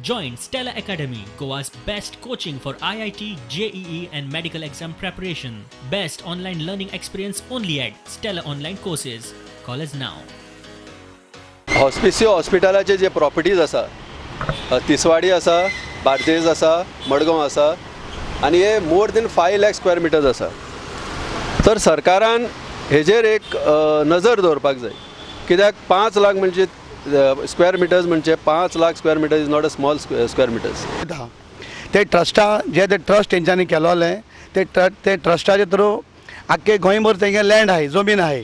Join Stella Academy, Goa's best coaching for IIT, JEE, and medical exam preparation. Best online learning experience only at Stella Online Courses. Call us now. Hospicio हॉस्पिटलाचे J properties आसा, तिसवाडी आसा, बार्देज आसा, मडगांव आसा आनी हे more than 5 lakh square meters आसा. तर सरकारान हेजेर एक नजर दवरपाक जाय, कित्याक 5 लाख म्हणजे स्क्वेअर मिटर्स म्हणजे 5 lakh square meter is not a small square meters. येता. ते ट्रस्टा जे ते ट्रस्ट तेंच्यांनी केलोलें, ते ट्रस्टाचे थ्रू आख्खे गोंयभर तेंगे लँड आहाय, जमीन आहाय.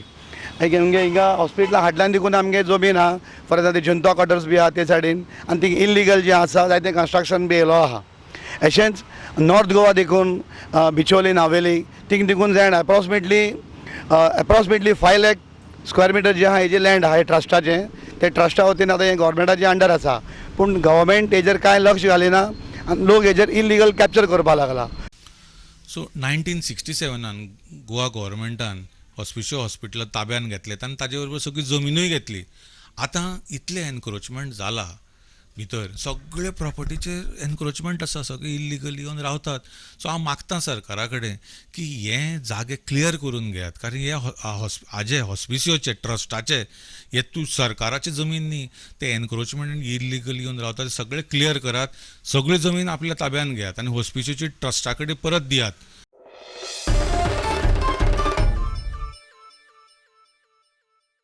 आमगे हिंगा हॉस्पिटलां हाडल्यान देखून आमगे जमीन आहा. फॉर एग्जाम्पल, जनता क्वॉर्टर्स बी आहा ते सायडीन आनी ती इल्लिगल जें आसा जायते कन्स्ट्रक्शन बी येयलो आहा. तशेंच नॉर्थ गोवा देखून बिचोली, नावेली थिंग देखून land approximately 5 lakh square meter जे आहा हेजें लँड आहा ट्रस्टाचें. ते ट्रस्टा वतीन आतां हें गव्हर्मेंटाचे अंडर आसा, पूण गव्हर्मेंट हेजेर कांय लक्ष घालिना आनी लोक हेजेर इल्लिगल कॅप्चर करपाक लागला. सो 1967नान गोवा गव्हर्मेंटान हॉस्पिशियो हॉस्पिटल ताब्यान घेतलें आनी ताजे बरोबर सगळी जमिनूय घेतली. आतां इतलें एनक्रोचमेंट जाला भितर, सगळे प्रॉपर्टीचेर एनक्रोचमेंट आसा, सगळे इल्लिगल येवन रावतात. सो हांव मागता सरकारा कडेन की हे जागे क्लियर करून घेयात, कारण हे हाजे हॉस्पिसियोचे ट्रस्टाचे हे तूं सरकाराचे जमीन न्ही. ते एनक्रोचमेंट इल्लिगल येवन रावतात, सगळे क्लियर करात, सगळी जमीन आपल्या ताब्यान घेयात आनी हॉस्पिसियोची ट्रस्टा कडेन परत दियात.